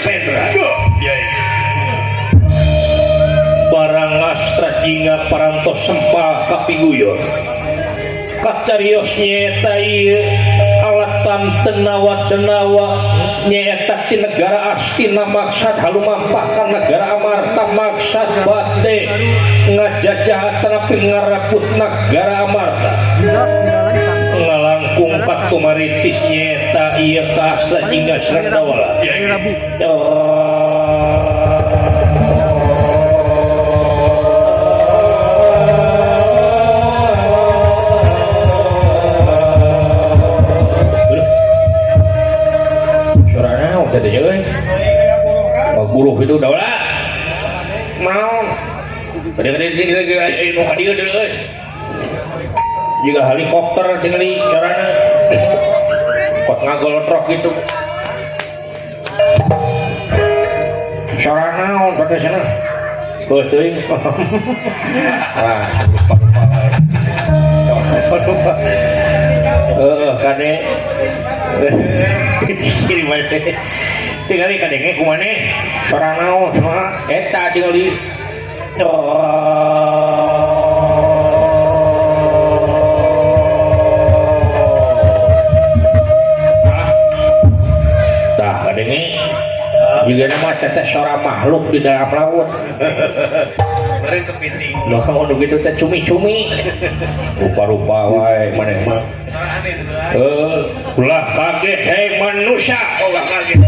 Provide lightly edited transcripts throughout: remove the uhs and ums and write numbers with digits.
Rendra. Barang Astra Jingga parantos sempal kapiguyon. Kacarios nyaeta ieu alatan tenawa-tenawa nyaeta ti negara Astina maksad halumampah ka negara Amarta maksad bade ngajajah atanapi ngarebut negara Amarta. Ngalangkung katumaritis nyaeta ieu ka Astra Jingga sareng Dawala. Guru itu Dawala naon juga helikopter tinggali carana kot ngagolotrok gitu suara naon kata sana heuh teuing. Ah, lupa heeh kade kirim teh tinggali kadenge kumaneh suara naon suara eta tinggali. Tah kadenge juga nama teteh suara makhluk di dalam laut. Beureum kepiting. Loh, kalau begitu teh cumi-cumi. Rupa-rupa wae maneh mah. Ulah kaget hei manusia, ulah kaget.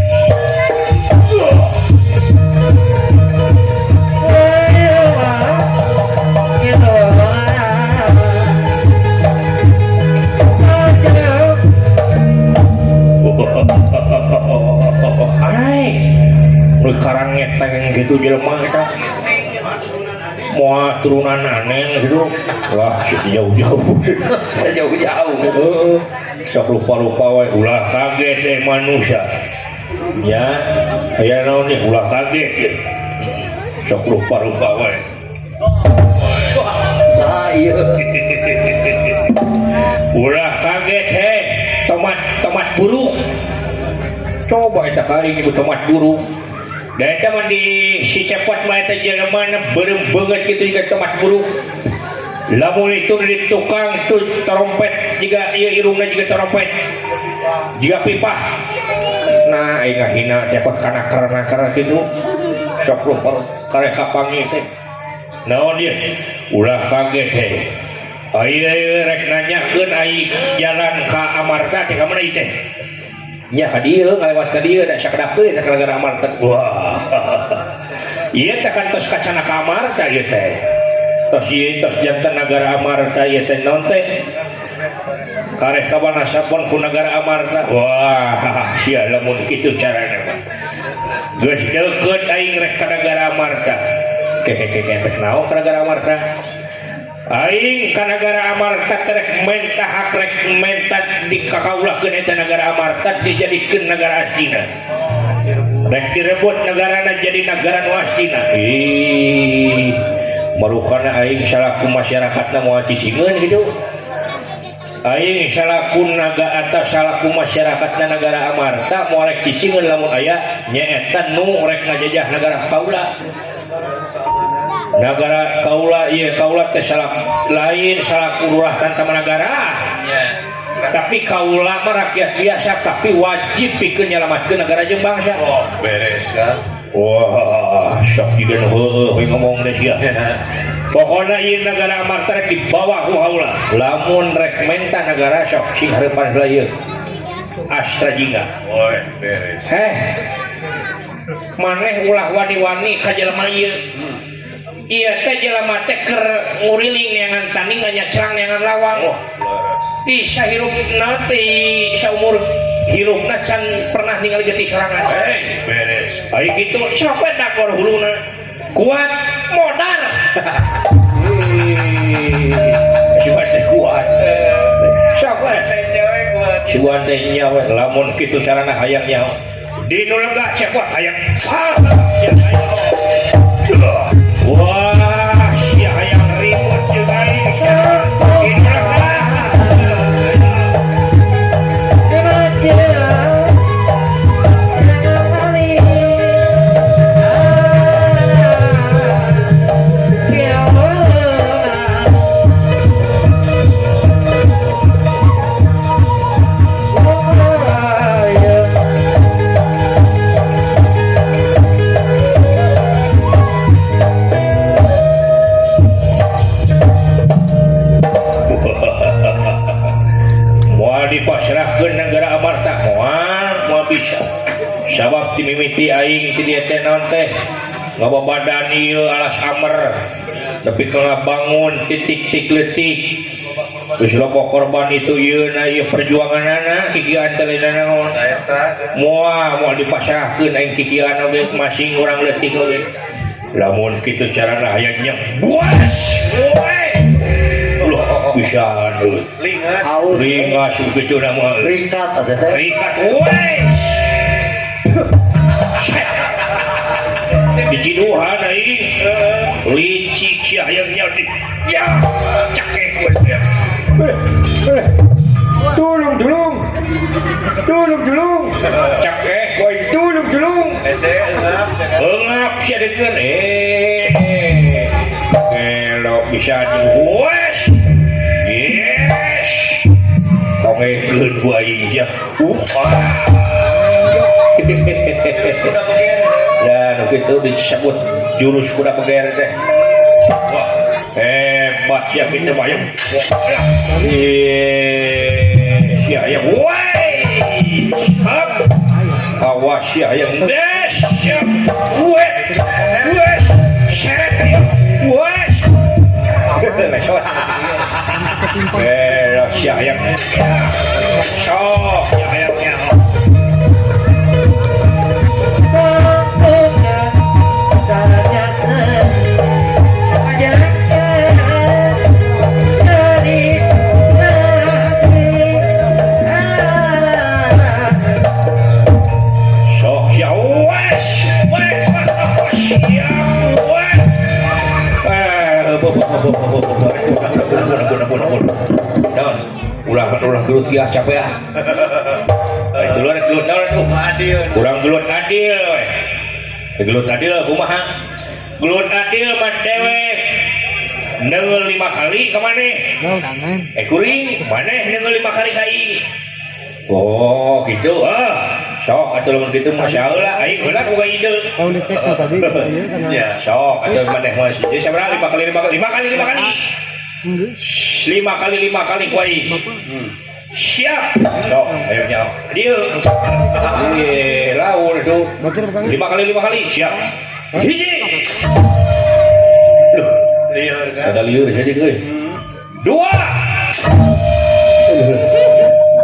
Ai, karang ngeteng gitu jelema eta. Moal turunan aneh gitu. Wah, jauh-jauh. Sejauh-jauh. Heeh. Sok lupa-lupa wae ulah kaget eh manusia. Ya, aya naon nih ulah kaget ya. Sok lupa-lupa wae. Saha ieu? Ulah kaget he, tomat tomat buruk. Coba eta kali ibu tomat buruk. Da eta mah di si cepot mah eta jelema na beureum beungeut kitu jiga tomat buruk. Lamun itu di tukang tuh trompet jiga ieu irungna jiga trompet. Jiga pipa. Nah, aing ngahina cepot kana nakar kitu. Sok lupa karek kapanggih teh. Naon ieu? Ulah kaget he. Aing rek nanyakeun aing jalan ka Amarta teh ka mana ieu teh? Nya ka dieu ngalewat ka dieu da sakedap deui ka negara Amarta. Wah. Ieu teh kan tos kacana ka Amarta ieu teh. Tos ieu tos janten negara Amarta ieu teh naon teh? Karek ka Wanasapon ku negara Amarta. Wah, sia lamun kitu carana mah. Geus deukeut aing rek ka negara Amarta. Keke rek naon ka negara Amarta? Aing ka negara Amarta rek menta hak rek menta dikakaulahkeun eta negara Amarta dijadikeun negara Astina. Rek direbut negarana jadi negara nu Astina. Ih, marukana aing salaku masyarakatna moal cicingeun kitu. Aing salaku naga atas salaku masyarakatna negara Amarta moal rek cicingeun lamun aya nyaeta nu rek ngajajah negara kaula. Negara kaula ieu kaula teh salah lain salaku lurah tantama negara. Tapi kaula mah rakyat biasa tapi wajib pikeun nyalamatkeun negara jeung bangsa. Oh, beres kan. Wah, sok juga nu heueuh we ngomong teh sia. Pokona ieu negara Amarta rek dibawa ku kaula. Lamun rek menta negara sok sing hareupan heula ieu. Astra Jingga. Woi, beres. Heh. Maneh ulah wani-wani ka jelema ieu. Ieu teh jelema teh keur nguriling neangan tanding nganyacrang neangan lawang. Oh, leres. Ti sahirupna ti saumur hirupna can pernah ningali getih sorangan. Hei, beres. Ai kitu sok we dagor huluna. Kuat modar. Si teh kuat. Sok we. Kuat. Si teh nyawa lamun kitu carana hayang nyaho. Di nu lega cepot hayang. Ah, sia hayang. Wah, sia hayang ribut jeung aing sia. Di nu lega. Mimiti aing ti dieu teh naon teh ngababadan ieu alas amer nepi ka ngabangun titik-tik leutik. Geus loba korban itu ieu na ieu perjuanganana kikieuan teh lain naon. Nah, eta. Moal moal dipasrahkeun aing kikieuan oge masing urang leutik oge. Lamun kitu carana hayang nya buas we. Ulah pisan euy. Lingas. Haus. Ringas kitu na mah. Ringkat atuh teh. Rikat we. Diciduhan aing. Licik sia hayang nya di. Ya, cakek we. Tulung tulung. Tulung tulung. Cakek we tulung tulung. Hese eungap jangan. Eungap sia deukeun Elok bisa wes. Yes. Tongekeun ku aing sia. Terus kuda beger. Ya, nu kitu disebut jurus kuda beger teh. Wah, hebat sia kitu mah ya. Sia ya. Woi. Hap. Awas sia yang des. Siap. Weh. Wes. Seret ya. Wes. Lesot. Sia yang. Sok sia yang. Sok sia wes. Wes. Siap. Wes. Naon? Ulah ulah gelut kieu capek ah. Itu lu gelut naon atuh? Adil. Urang gelut adil we. Gelut adil kumaha? Gelut adil mah dewek. Neunggeul 5 kali ka maneh. Kuring maneh neunggeul 5 kali ka aing. Oh, gitu. Ah, sok atuh lamun kitu mah saheula aing heula boga ide. Kalau di TK tadi, iya kan. Ya. Sok atuh maneh mah jadi sabaraha 5 kali 5 kali 5 kali 5 kali. 5 kali 5 kali ku aing. Siap. Sok ayo nyaho. Dieu. Ieu laur tuh. 5 kali 5 kali siap. Hiji. Loh, Lieur kan. ada lieur jadi euy. 2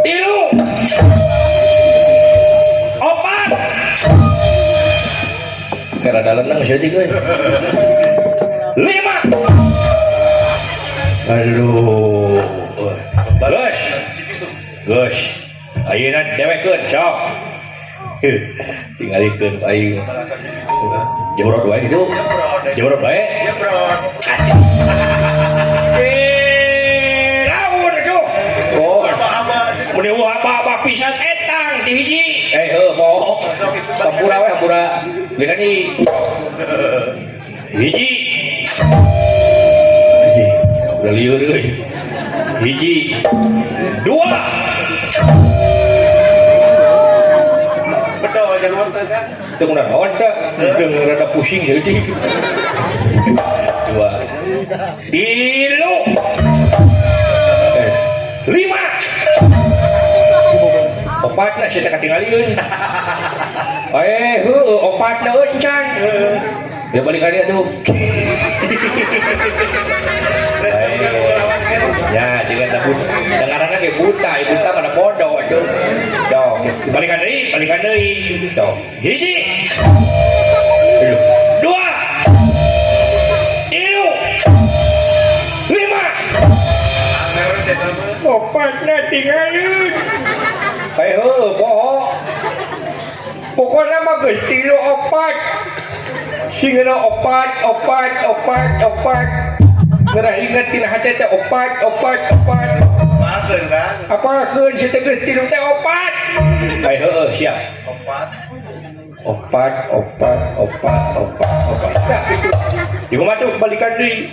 3 4 Kira dalam nang jadi euy. 5 Aduh. Geus. Geus. Ayeuna dewekeun sok. Tingalikeun aing. Jebrot wae gitu. Jebrot wae. Jebrot. Laun atuh. Oh, Aba-aba. mun eueuh aba-aba pisan etang ti hiji. Heuh moho. Hampura we hampura. Geuna ni. Hiji. Hiji. Udah lieur euy. Hiji. 2 Betul jangan teh kan. Teu kunaon teh? Deung rada pusing saeutik. 2 3 5 4 na sia teh katingalieun. Heueuh 4 na euy encan. Ya balik ka dieu tuh. Resep kan lawan kan. Ya, jangan takut. Dengaranna ge buta, ieu buta mana bodoh atuh. Sok, balikan deui, Sok. Hiji. 2 3 5 Anger eta mah. 4 na tinggalin. Heueuh, poho. Pokona mah geus 3 4. Singena 4 4 4 4. Ngerah ingat tina hate teh 4 4 4. Makeun kan. Apakeun si teh geus 3 teh 4. Heueuh, siap. 4 4 4 4 4 4. Tah kitu. Di kumaha tuh balikan deui.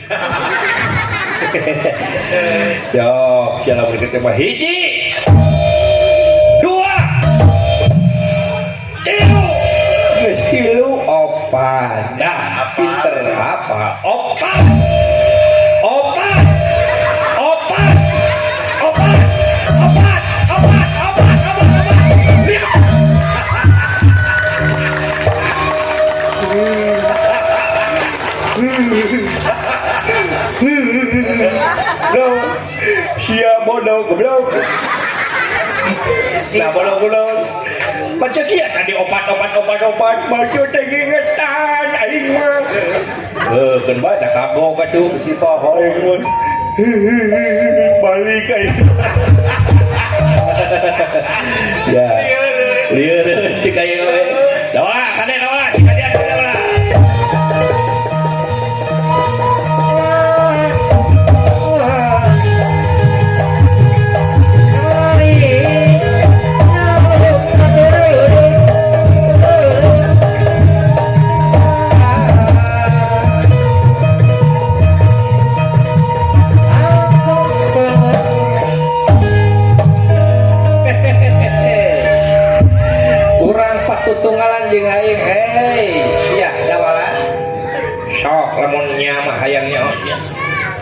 Yok, jalan berikutnya mah hiji. 2 3 geus 3 4. Nah, pinter apa? 4 4 4 4 4 4 4 4 4 5. Goblok goblok. Nah bolong-bolong. Macam kia tadi opat opat opat opat masuk teh ngingetan aing mah. Heuh, keun bae tah kagok atuh. Si poho. Aing mah. Balik aing. Ya. Lieur cek aing we. Dawa, kade dawa, si kade dawa. Urang patutunggalan jeung aing, hei, sia dawala. Sok lamun nya mah hayang nyaho sia.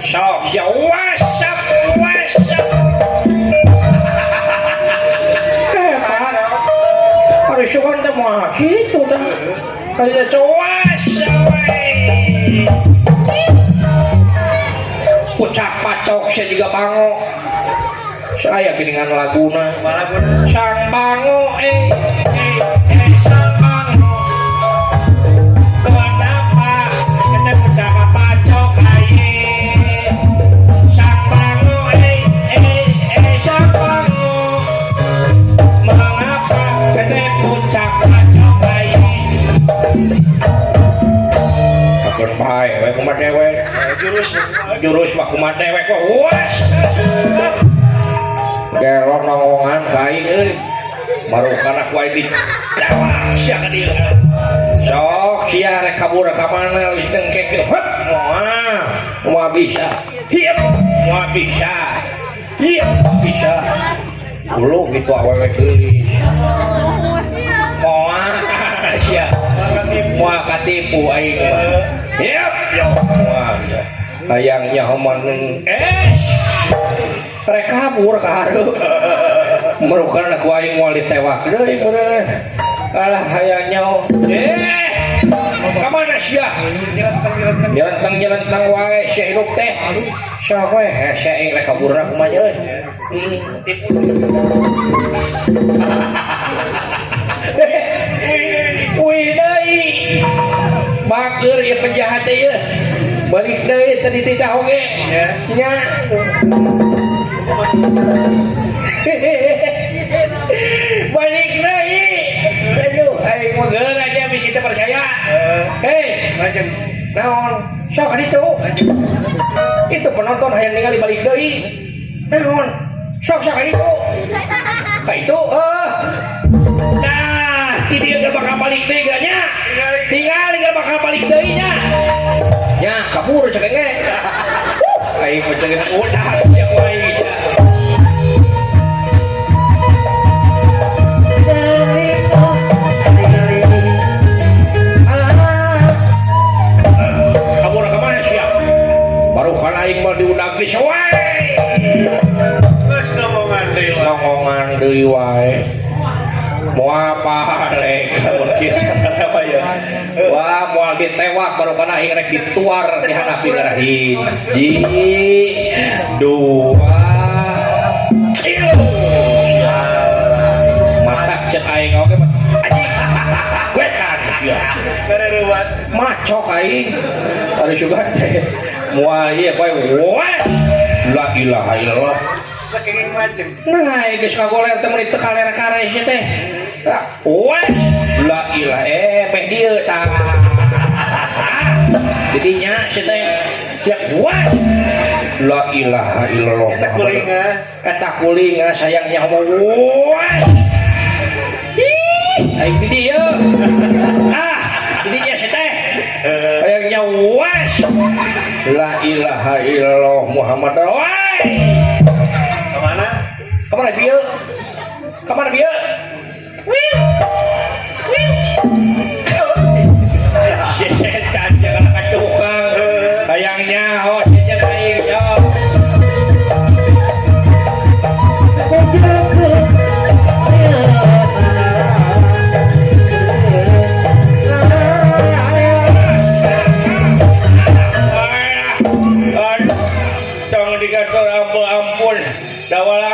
Sok sia wasap wasap. Pak. Harus sugan teh moal kitu tah. Aya wasap we. Pucak pacok sia juga bango. Saya geningan laguna. Kumaha laguna? Sang bango eh eh eh sang bango. Kenapa kena pucak pacok aye? Sang bango eh eh eh sang bango. Mengapa kena pucak pacok aye? Akan bae we kumaha dewe. Jurus Jurus mah kumaha dewek we. Was. Gelo nongongan ka aing euy. Marukana ku aing ditewak sia ka dieu. Sok sia rek kabur ka mana geus dengkek heup moal. Moal bisa. Hiep moal bisa. Hiep bisa. Uluh kitu awewe geulis. Moal sia. Moal katipu aing mah. Hiep yo moal sia. Hayang nyaho maneng es. Rek kabur ka hareup. Merukan ku aing moal ditewak deui meureun. Alah hayang nyaho. Eh, ka mana sia? Nyelenteng nyelenteng. Nyelenteng-nyelenteng wae sia hirup teh. Sok we hese aing rek kaburna kumaha euy. Tipu. Wih deui. Bager ieu penjahat teh ieu. Balik deui teu dititah oge. Nya. Nya. Balik deui. Aduh, aing mah geura aja bisi teu percaya. Hei, Ngajeng. naon? Sok ka ditu. Itu penonton hayang ningali balik deui. Naon? Sok sok ka ditu. Ka itu eh. Nah, ti dieu gak bakal balik deui gak nya? Tingali. Tingali gak bakal balik deui nya. Nya, kabur cek ge. Aing mah cek udah sia ku aing sia. Kabur ka mana sia? Baru kana aing mah diudag geus wae. Geus nongongan deui wae. Nongongan deui wae. Moal balik lamun kieu carana ya. Wah, moal ditewak baru kana aing rek dituar di handap gara hiji dua tilu. Mata cek aing oge mah anjing. Wetan sia. Gareurewas. Macok aing. Ari sugan teh. Moal ieu kowe wes. La ilaha illallah. Kenging macem. Nah, geus kagoler teh meuni teu kaler kare sia teh. Wes. La ilaha peh dieu tah. Jadinya sia teh ya wes. La ilaha illallah. Eta kulingas. Eta kulingas sayangnya homo wes. Ih, aing di dieu. Ah, didinya sia teh. Hayangnya wes. La ilaha illallah Muhammad woi. Kemana? Kemana bieu? Kemana bieu? Wiu. Wiu. Si setan jangan ka tukang. Hayangnya oh si jeung aing yo. Aduh, tong digator ampun ampun. Dawala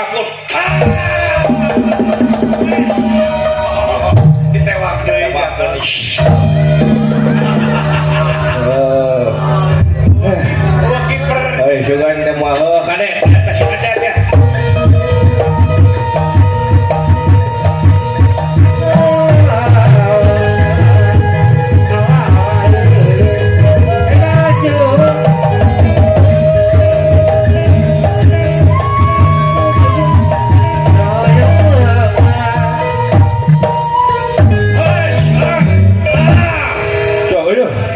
Gua kiper. Oi, sugan teh moal heuh kade kasih adat ya.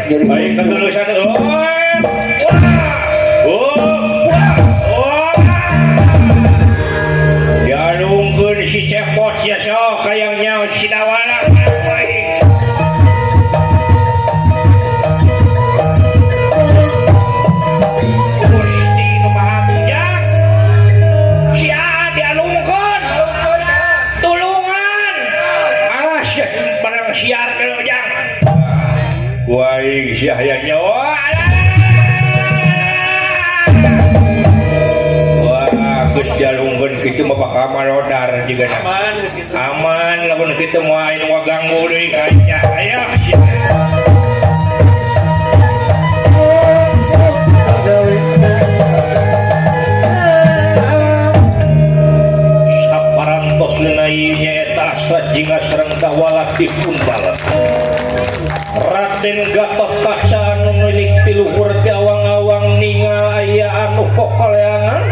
Jadi- Baik keterusan. Oh, wah. Oh, wah. Oh. Dialungkeun si cepot sia sok hayang nyaho si Dawala. Baik. Gusti nu Maha Bijak. Si Aa dialungkeun. Tulungan. Alas ya barang siar deui jang. Waing sia hayang nyawa. Alah. Wah, geus dialungkeun kitu mah bakal malodar jiga. Aman geus kitu. Aman lamun kitu moal aya nu ngaganggu deui ka sia. Ayo sia. Saparantos leunai nyaeta Astra Jingga sareng Dawala dipun balep. Raden Gatotkaca anu milik ti luhur ti awang-awang ningal aya anu kokaleangan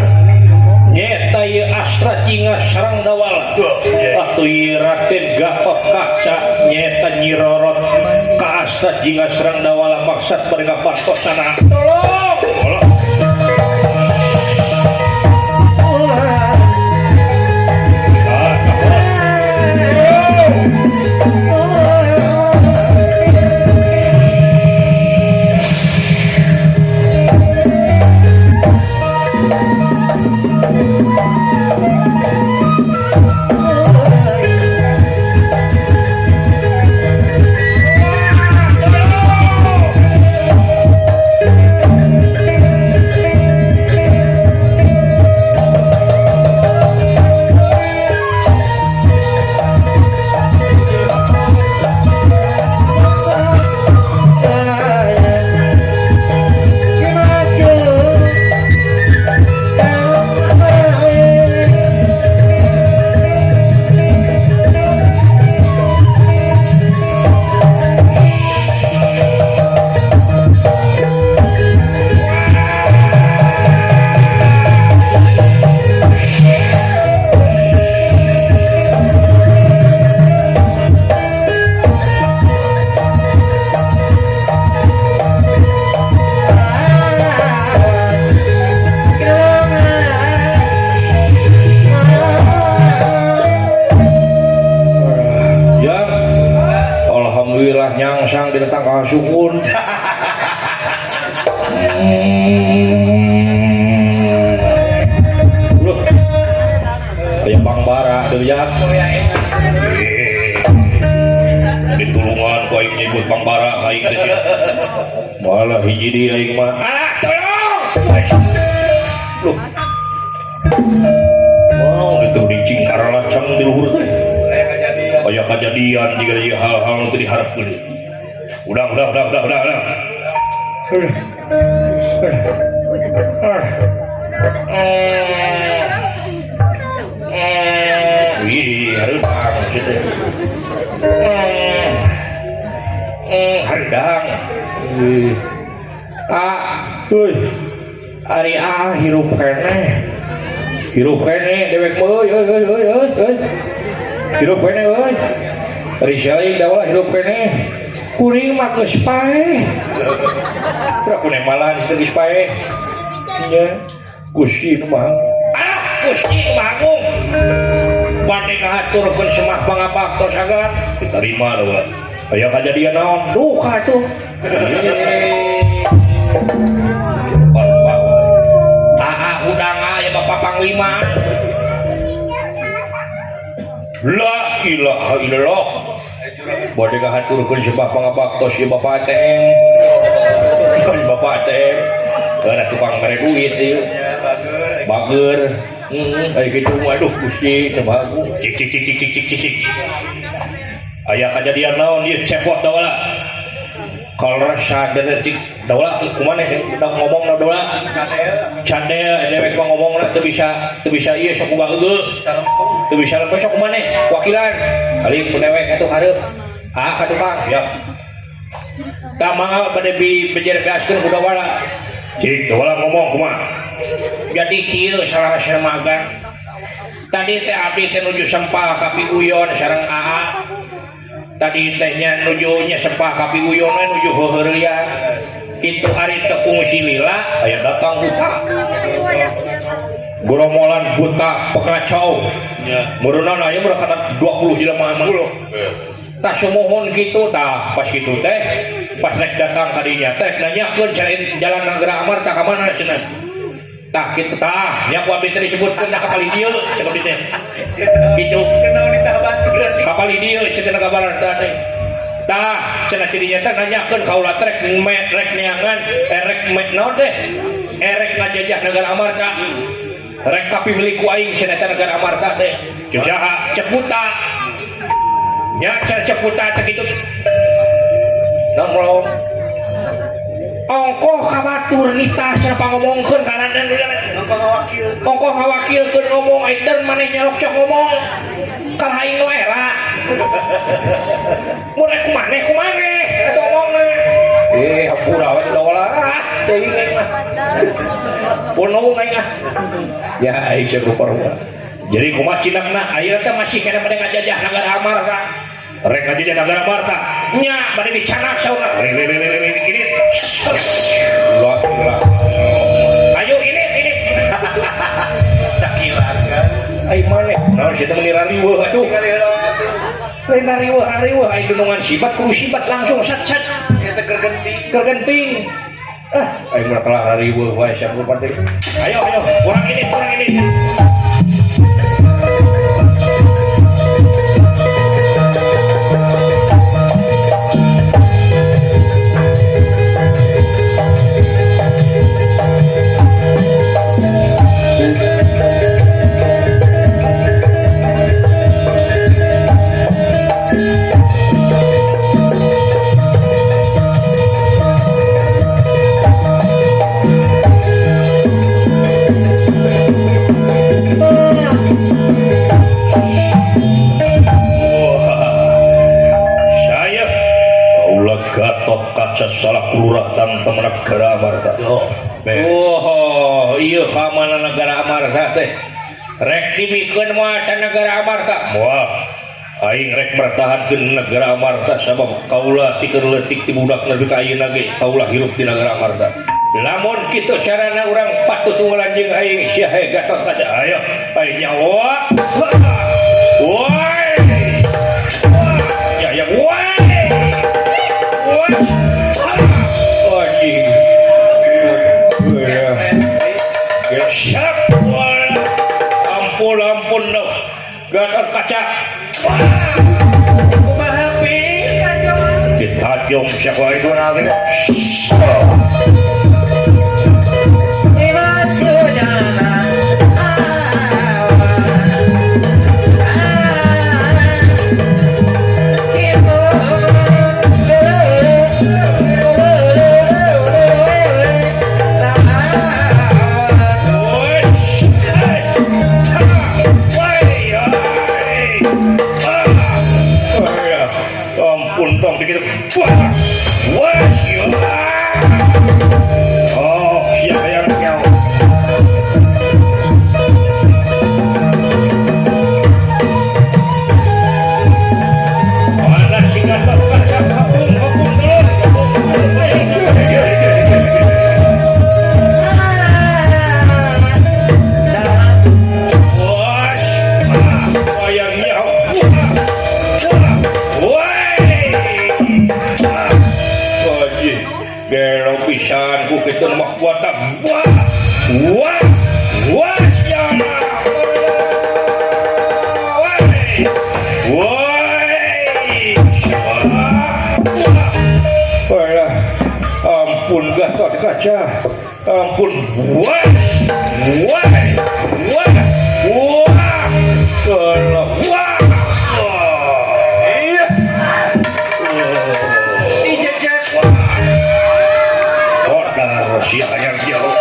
nyaeta ieu Astra Jingga sareng Dawala. Tuh, iya. Atuh ieu Raden Gatotkaca nyaeta nyirorot ka Astra Jingga sareng Dawala maksad bari ngabantosana. Tolong! Tolong! Ah, Ya, alhamdulillah nyangsang dina tangkal sukun. Loh, aya pangbara deui ya. Ditulungan ku aing nyebut pangbara aing teh sia. Malah hiji deui aing mah. Ah, tolong! Loh. Wow, itu dicingkar lacang di luhur teh. Aya kajadian. Aya kajadian jika ieu hal-hal nu teu diharapkeun. Udah, udah, udah, udah, udah, udah. Udah. Udah. Udah. Ih, hareudang kitu. Hareudang. Ih. Ah, euy. Ari ah hirup keneh. Hirup keneh dewek mah euy euy euy euy euy euy. Hirup keneh euy. Ari sia aing dawa hirup keneh. Kuring mah geus paeh. Teu ku nemalan si geus paeh. Nya Gusti nu Maha. Ah, Gusti nu Maha Agung. Bade ngahaturkeun semah pangabaktos agan diterima lho. Aya kajadian naon? Duka atuh. Aa hudang aya Bapak Panglima. La ilaha illallah. Bade ngahaturkeun sebab pangabaktos ieu Bapak ATM. Kan Bapak ATM. Karena tukang mere duit ieu. Ya, bager. Bager. Aya kitu aduh Gusti nu Maha Agung. Cik cik cik cik cik cik cik cik. Aya kajadian naon ieu cepot dawala. Kalau sadar cik daula kumaha ngomong daula cadel dewek mah ngomongna teu bisa ieu sok uga geugeuh teu bisa lempeng sok kumaha wakilan kali ku dewek atuh hareup ah ka tukang ya tah mangga bade dibejergaskeun ku dawala cik dawala ngomong kumaha jadi kieu salah maga tadi teh abdi teh nuju sempah ka Piuyon sareng AA tadi tehnya nujunya sempah ka Piuyon nuju heuheureuyang kitu ari teu kungsi lila aya datang buta goromolan buta pekacau meureunana aya meureun kana 20 jelema mah tah sumuhun kitu tah pas kitu teh pas rek datang ka dinya teh nanyakeun jalan Nagara Amarta ka mana cenah tah kitu tah nya ku abdi teh disebutkeun ka palih dieu cek abdi teh kitu Kenal di tahap baturan kapal dieu cenah kabaran tah teh tah cenah tidinya teh nanyakeun kaula teh rek rek neangan erek naon teh erek ngajajah Nagara Amarta rek kapimilik ku aing cenah teh Nagara Amarta teh cek saha cek buta nya cek buta teh kitu naon moal ongkoh ka batur nitah cenah pangomongkeun ka raden ongkoh ngawakilkeun ngomong aing maneh nyarok cok ngomong kalah aing nu era mun rek kumaneh kumaneh eta omongna hampura we dawala ah teuing aing mah punung aing ah ya aing sia rupa jadi kumaha cinakna ayeuna teh masih kana bade ngajajah Nagara Amarta rek ngajajah Nagara Amarta nya bade dicanak saurna ini Allah ayo ini sakilan kan ai maneh naon sia teh meuni rariweuh atuh lain rariweuh rariweuh ai dunungan sibat kudu sibat langsung sat sat eta keur genting ah ai mun kalah rariweuh wae sia teh ayo ayo kurang ini Salah kelurah tentang Negara Amarta. Oh, iya ka mana Negara Amarta teh? Rek dibikeun moal teh Negara Amarta. Moal. Aing rek mertahankeun Negara Amarta sabab kaula ti keur leutik ti budak nepi ka ayeuna ge kaula hirup di Negara Amarta. Lamun kitu carana urang patut tunggalan jeung aing sia he Gatot Kaca. Ayo, aing nyawa. Woi. Ya ya woi. Woi. Ampun ampun dong Gatot Kaca kumaha pi kita jom siapa itu nabi ampun Gatot Kaca ampun wah wah wah wah wah iya dijejak. sia hayang jauh.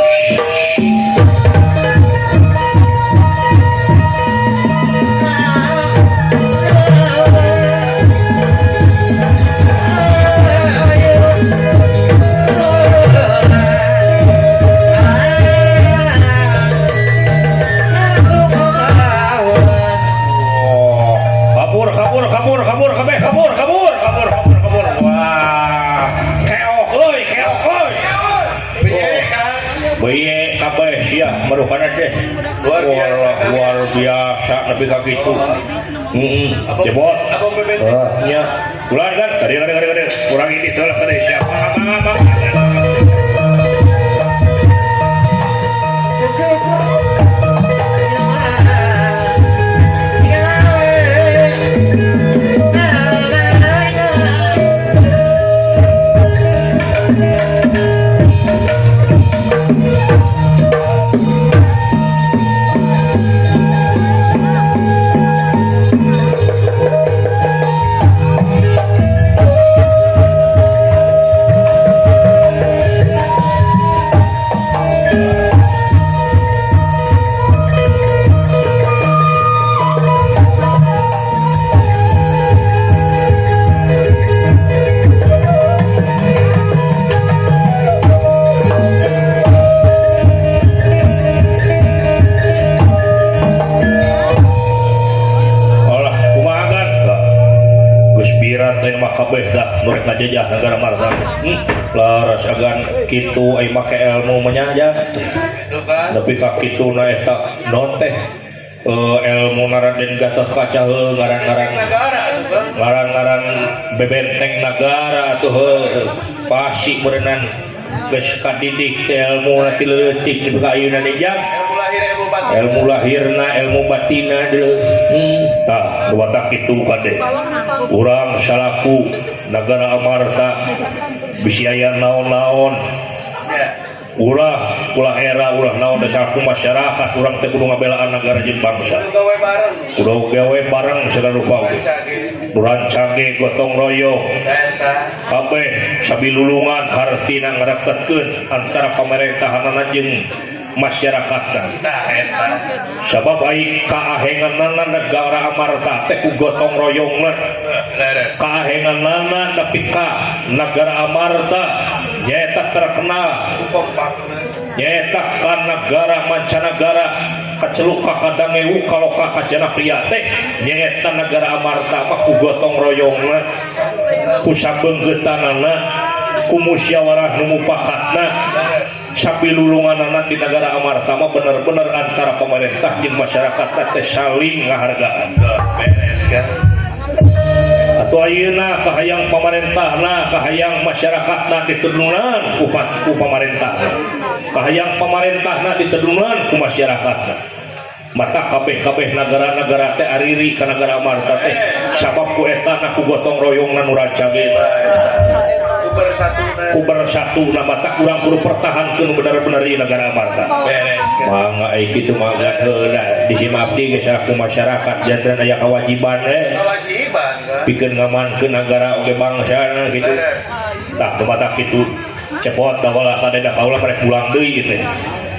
Oh, kabur kabur kabur kabur kabeh kabur kabur kabur kabur kabur. Wah, keok euy, keok euy. Beye Kang. Beye kabeh sia marukana teh. Luar biasa, Kang. Luar biasa nepi ka kitu. Heeh, cebot. Abang bebente. Nya, ulah kan? Kade kade kade kade. Kurang ini teh lah kade siapa? Mangga mangga. Olah, kumaha kan? Geus pirat teh mah kabeh dah nu rek ngajajah negara Marta. Laras agan kitu ai make ilmu mah nya ja. Itu kan. Tapi ka kitu na eta naon teh? Ilmu Raden Gatot Kaca heuh ngaran-ngaran Negara tuh kan. ngaran-ngaran bebenteng nagara atuh heuh. Pasti meureunnan geus kadidik teh ilmu na ti leutik nepi ka ayeuna deui jam. Ilmu lahir ilmu batin. Ilmu lahirna ilmu batina deui. Tah nu batak kitu kade. Urang salaku nagara Amarta bisi aya naon-naon. Ya. Ulah ulah era ulah naon teh salaku masyarakat urang teh kudu ngabelaan nagara jeung bangsa. Kudu gawe bareng. Kudu gawe bareng segala rupa oge. Rancage. Rancage gotong royong. Eta. Kabeh sabilulungan hartina ngareketkeun antara pamarentahanana jeung masyarakatna. Tah eta. Sabab ai kaahenganana negara Amarta teh ku gotong royongna. Leres. Kaahenganana nepi ka negara Amarta nyaeta terkenal Ku kompakna. nyaeta ka negara mancanagara kaceluk ka kadangewu kaloka ka Janapria teh nyaeta negara Amarta mah ku gotong royongna ku sabeungkeutanana ku musyawarah nu mupakatna Leres. sabilulunganana di negara Amarta mah bener-bener antara pemerintah jeung masyarakat teh saling ngahargaan. Beres kan. Atau ayeuna kahayang pamarentahna kahayang masyarakatna ditedunan ku pamarentahna kahayang pamarentahna ditedunan ku masyarakatna mata kabeh-kabeh negara-negara teh ariri ka negara Amarta teh sabab ku etana ku gotong royongna nu rancage Tah eta. Ku bersatuna. ku bersatuna mata kurang kudu pertahankeun bener-bener di negara Amarta. Beres kan. Mangga ai kitu mangga heula di sini abdi geus ku masyarakat janten aya kewajiban Kewajiban kan. pikeun ngamankeun nagara oge bangsa gitu. Leres. Tah nu matak kitu cepot da kaula da kaula rek pulang deui gitu.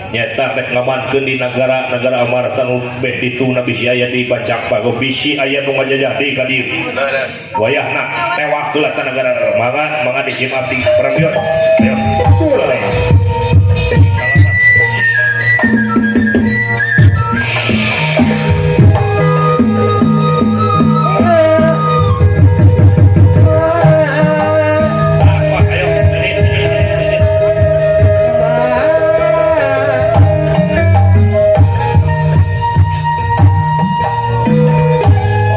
Nyata rek ngamankeun di negara-negara Amarta nu beh dituna bisi aya di Bancak Bago bisi aya nu ngajajah deui ka dieu. Leres. Wayahna tewak heula ka negara mangga mangga di sini abdi perempuan. Ayo. Mulai. Ayo, sini, sini, sini.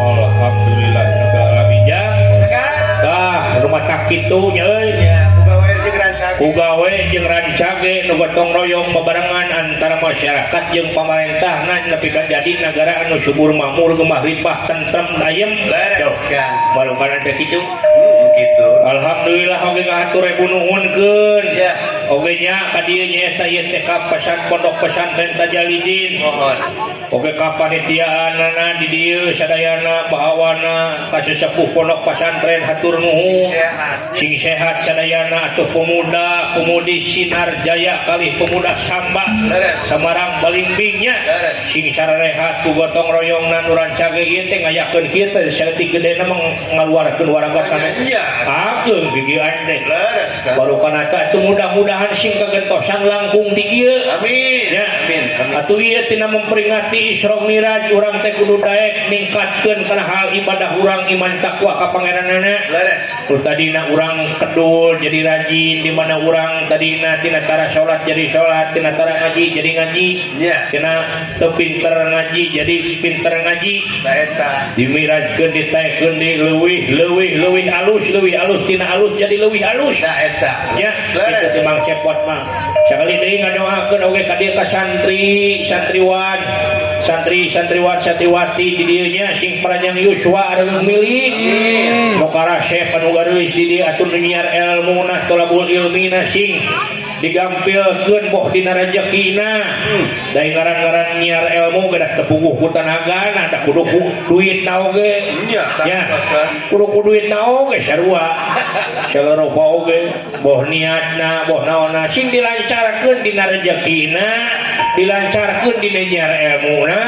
Alhamdulillah rabbil alamin ya. Kan. Tah, rumah tak kitu nya euy. Ya, ku gawe jeung rancage. Ku gawe jeung rancage nu gotong royong bebarengan antara masyarakat jeung pamarentahna nepi ka jadi nagara anu subur makmur gemah ripah tentrem ayem. Leres kan. Marukana teh kitu. Gitu. Alhamdulillah oge ngahatur ribu nuhunkeun. Ya. Oge nya ka dieu nyaeta ieu teh ka pesan pondok pesantren Tajalidin. Mohon. Oge ka panitiaanana di dieu sadayana bahawana ka sesepuh pondok pesantren hatur nuhun. Sehat. Sing sehat sadayana atuh pemuda pemudi Sinar Jaya kalih pemuda Samba. Leres. Samarang Balingbingnya. Leres. Sing sarehat ku gotong royongna nu rancage ieu teh ngayakeun kieu teh saeutik gedena mah ngaluarkeun warga kana. Nya. Ageung gigian teh. Leres kan. Baru kana teh atuh mudah-mudahan sing kagentosan langkung ti kieu. Amin. Ya. Amin. Amin. Atuh ieu tina memperingati Isra Miraj urang teh kudu daek ningkatkeun kana hal ibadah urang iman takwa ka Pangeranana. Leres. Nu tadina urang kedul jadi rajin, di mana urang tadina tina tara salat jadi salat, tina tara ngaji jadi ngaji. Nya. Tina teu pinter ngaji jadi pinter ngaji. Nah eta. Dimirajkeun ditaekkeun di leuwih leuwih leuwih alus leuwih alus tina alus jadi leuwih alus. Nah eta. Ya, Leres. itu si Mang Cepot mah. Sakali deui ngadoakeun oge ka dieu ka santri, santriwan, santri santriwan santriwati di dieu nya sing paranjang yuswa areung milik. Nu karasep anu gareulis di dieu atuh nu nyiar elmuna tolabul ilmina sing digampilkeun boh dina rejekina. Da ngaran-ngaran nyiar ilmu geus tepuguh ku tanagana da kudu ku duitna oge. Nya, Ya. tangtos kan. Kudu ku duitna oge sarua. Sagala rupa oge boh niatna boh naonna sing dilancarkeun dina rejekina, dilancarkeun dina nyiar ilmuna.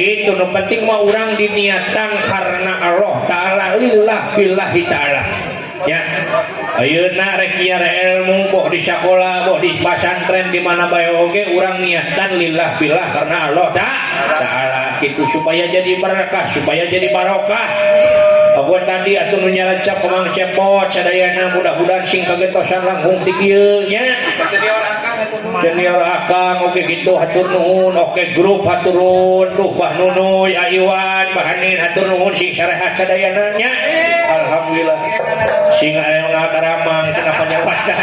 Gitu nu penting mah urang diniatan karena Allah Ta'ala lillah billahi ta'ala. Ya. Ayeuna rek nyiar ilmu boh di sakola, boh di pasantren di mana bae oge urang niatan lillah billah karena Allah Ta'ala gitu supaya jadi berkah, supaya jadi barokah. Aku tadi atuh nu nyarecap Mang Cepot sadayana mudah-mudahan sing kagentosan langkung ti kieu nya. Senior akang atuh nuhun. Senior akang oke gitu hatur nuhun, oke grup hatur nuhun, duh Bah Nunuy, Aiwan, Bahanin hatur nuhun sing sarehat sadayana nya. Alhamdulillah. Sing aya ngadaramang cenah panyawatna.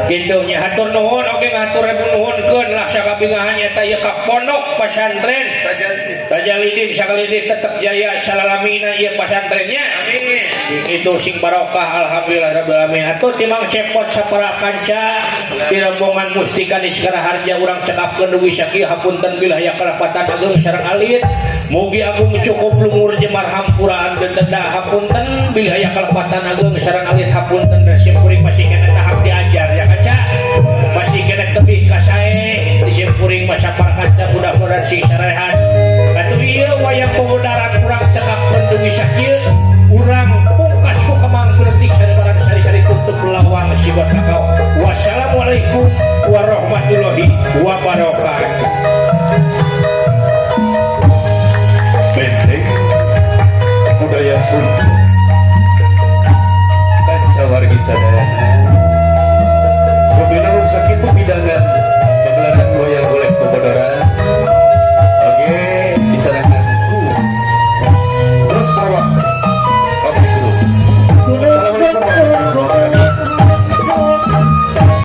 Gitu nya hatur nuhun oke ngatur ribu nuhunkeun lah sakabingahan nyata ieu ka pondok pesantren Tajalidin. Tajalidin sakali deui tetep jaya salalamina ieu pasantrennya. Amin. Itu sing barokah alhamdulillah rabbil alamin. Atuh ti Mang Cepot sapara kanca di rombongan Mustika Niskara Harja urang cekapkeun dugi sakieu hapunten bilih aya kalepatan ageung sareng alit. Mugi agung cukup lumur jemar hampuraan deun tenda hapunten bilih aya kalepatan ageung sareng alit hapunten sim kuring masih keneh tahap diajar ya kaca. Masih keneh tebih ka sae di sim kuring mah sapara kanca mudah-mudahan sing sarehat. Atuh ieu wayang pemudaran urang cekapkeun dugi sakieu.